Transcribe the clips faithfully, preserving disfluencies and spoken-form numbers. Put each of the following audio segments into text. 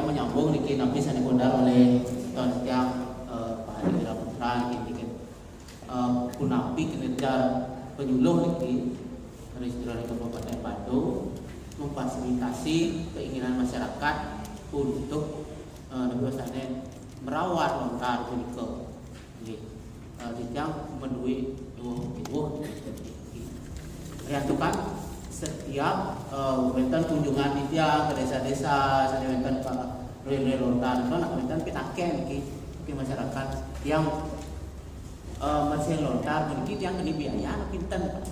Menyambung niki napi sane kondar oleh semeton tiang, eh, Pak Hadi Wiraputra niki, niki. Eh, punapi kinerja penyuluh niki, Rejistrar Kabupaten Badung memfasilitasi keinginan masyarakat untuk, eh, napi wasane merawat lontar punika. Nggih. Eh, titiang madue ewu-ewu. Riantukan setiap, eh, wenten kunjungan titiang ke desa-desa, sane wenten pa-, ring-ring lontar, nika nak wenten pitaken niki, niki masyarakat tiang, eh, mresihin lontar niki tiang keni biaya pinten, Pak.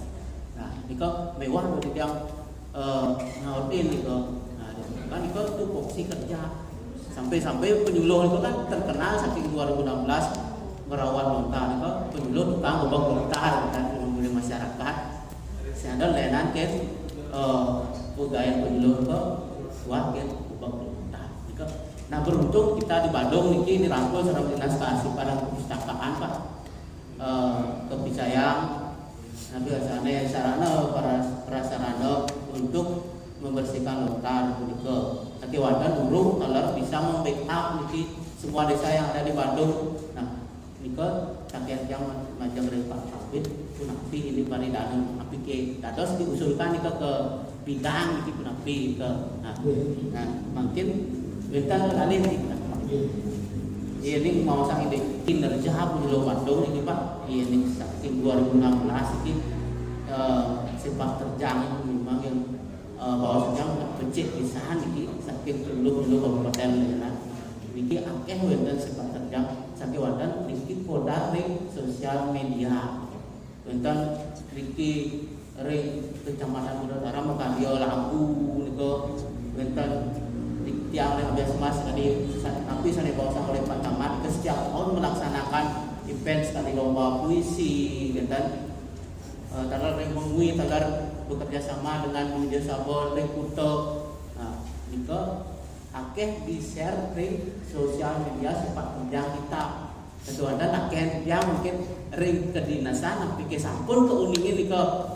Nah, nika mewah berarti tiang, eh, ngautin nika. Nah, kan nika tupoksi kerja. Sampai-sampai penyuluh itu kan terkenal saking dua ribu enam belas merawat lontar nika, penyuluh tukang ubek lontar kan oleh masyarakat. Sing ada lenan ken, eh, pegawai penyuluh nika buat ken ubek lontar nika. Nah, beruntung kita di Badung niki dirangkul sareng Dinas Kearsipan dan Perpustakaan, Pak. Eh, kepirsayang, napi wasane sarana para-, prasarana untuk membersihkan lontar punika. Sakewanten durung taler bisa membackup niki semua desa yang ada di Badung. Nah, nika saking tiang majeng ring Pak Kabid, punapi ini paridana, apike dados diusulkan nika ke bidang niki punapi nika. Nah, nah, mungkin wenten kalih niki. Iya, ini mau sang ini kinerja Pulau Badung ini, Pak. Iya, ini saking dua ribu enam belas ini, eh, sepak terjang itu memang yang, eh, bahwasanya becik pisan niki saking telung-telung kabupaten daerah. Niki akeh wenten sepak terjang saking wonten niki kodar ring sosial media. Wenten niki ring Kecamatan Kuta Utara makarya lagu nika, wenten tiang ring Abesmas tadi, sa-, napi sane baosang oleh Pak Camat, ke setiap tahun melaksanakan event sekali lomba puisi, wenten, eh, taler ring Mengwi, taler bekerja sama dengan Menuju Sabon ring Kuta. Nah, nika akeh di-share ring sosial media sepak terjang kita. Ketuanan akeh tiang mungkin ring kedinasan, apike sampun kauningin nika